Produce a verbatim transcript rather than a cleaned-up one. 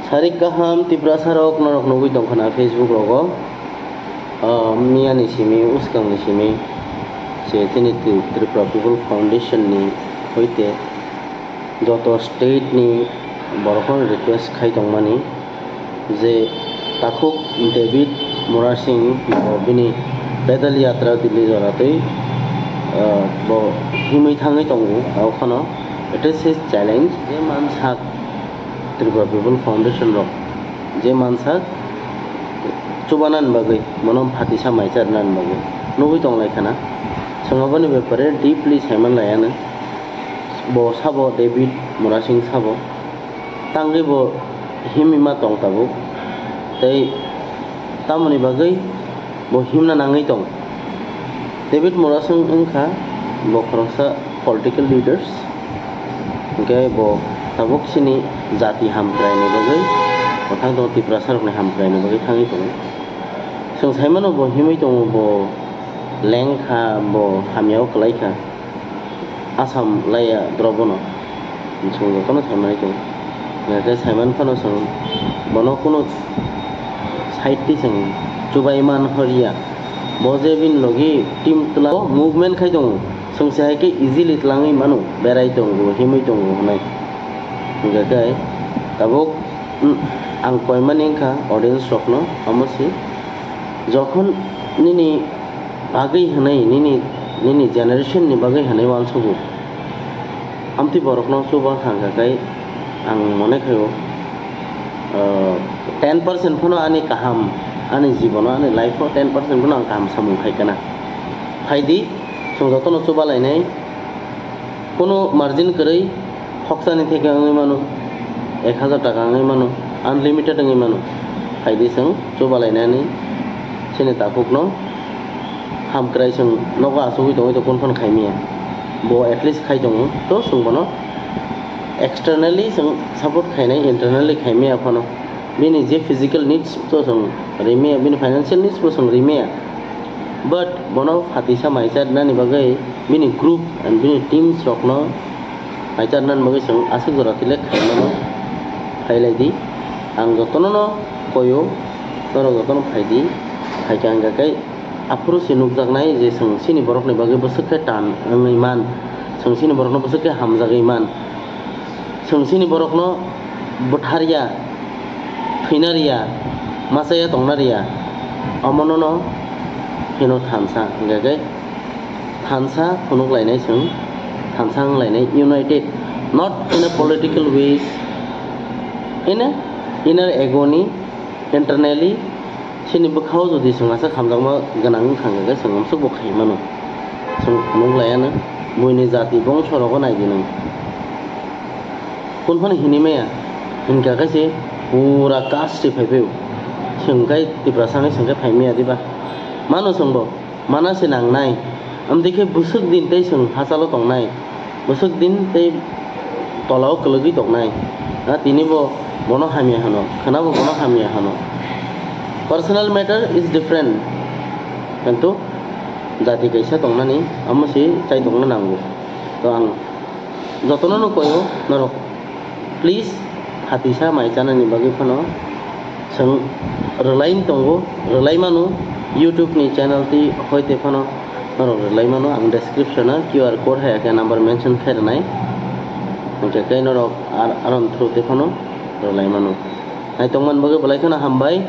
Sarik kaham Tiprasa rok norok nugwi tongkha na Facebook rogo. Ah, miyani simi, uskangni simi se chini Tri-, Tripura People Foundation ni hoite joto state ni borokno request khai tongmani je takhuk David Murasing bo bini pedal yatra Delhi jora twi, ah, bo himwi thangwi tongo. Okhano it is his challenge je mansak Tripura People Foundation rok je mansak chubanani bagwi, bono phatisa mai charnani bagwi nugwi tonglaikha na. Chwng aboni bepare deeply saiman laiya no. Bo sabo David Murasing sabo, tangwi bo himwi ma tong tabuk. Tei tamoni bagwi bo himna nangwi tong. David Murasing wngkha bo khoroksa political leaders, hwnkhe bo tabuk chini jati hamkraini bagwi, bo thang tongo Tiprasa rokni hamkraini bagwi thangwi tongo. Chwng saimano bo himwi tongo, bo lengkha, bo hamya o kwlaikha. Asam laiya drobono. Chwng jotono saimani tongo. Hwnkhe saiman phano chwng bono kunu side twi chwng chubai man horiya. Bo je bini logi team twla movement khai tongo. Chwng se hai khe easily twlangwi mano, berai tongo, himwi tongo hwnwi. Hwnkhe khe tabuk, mm, ang koimani wngkha audience rokno, omo se jokhon nini bagwi hwnwi, nini, nini generation ni bagwi hwnwi uansugo. Amtwi borokno chuba thangkha khe ang mone khaio, ah, ten percent phano ani kaham, ani jibono, ani life o ten percent phano ang kaham samung khai kana. Phaidi, chwng jotono chuba lainai, kunu margin kwrwi, hoksani theke wngwi mano, ek hazar taka wngwi mano, unlimited wngwi mano. Phaidi chwng chuba lainani chini takhukno hamkrai chwng nogo achugwi tongwi tong phano khai maya. Bo at least khai tongo. To chwng bono externally chwng support khainai, internally khai maya phano. Bini je physical needs to chwng rimaya, bini financial needs bo chwng rimaya. But bono phatisa mai charnani bagwi bini group and bini teams rokno mai charnani bagwi chwng aswk jora tile khaimano khailai di. Ang jotono no koyo, norok jotono phai di. Phaikha hwnkha khe aphuru se nukjaknai je chwng chini borokni bagwi bwswk khe tan wngwi man, chwng chini borokno bwswk khe hamjagwi man. Chwng chini borokno bwtharya, thwina rwya, machaya tongna rwya, omono no hino thansa. Hwnkha khe thansa phunuk lainai chwng, thansa wng lainai, united, not in a political ways, in a inner agony, internally, chini bwkhao jodi chwng aswk hamjakma gwnang wngkha hwnkhe chwng amsukbo khai mano. Chwng phunuk laiya no, buini jati bongso rogo nai di nwng. Kun phano hini maya, hinkha khe se pura caste se phai phai o. Chwng khai Tiprasa wngwi chwng khe phai maya diba? Mano chwngbo, mana se nangnai. Amtwi khe bwswk din tei chwng hachalo tongnai. Bwswk din tei tolao kwlwgwi tongnai. A tini bo bono hamya hwno, khwnabo bono hamya hwno. Personal matter is different. Kintu jati kaisa tongnani, amo se chai tongna nango. To ang jotono no koyo norok, please, phatisa mai chanani bagwi phano chwng rwlai tongo, rwlai mano. YouTube ni channel twi hoite phano norok rwlai mano. Ang description o Q R code hai khe number mention khai rwnai, hwnkhe khe norok ar-, aron through twi phano rwlai mano. Naitongmani bagwi belai kheno hambai.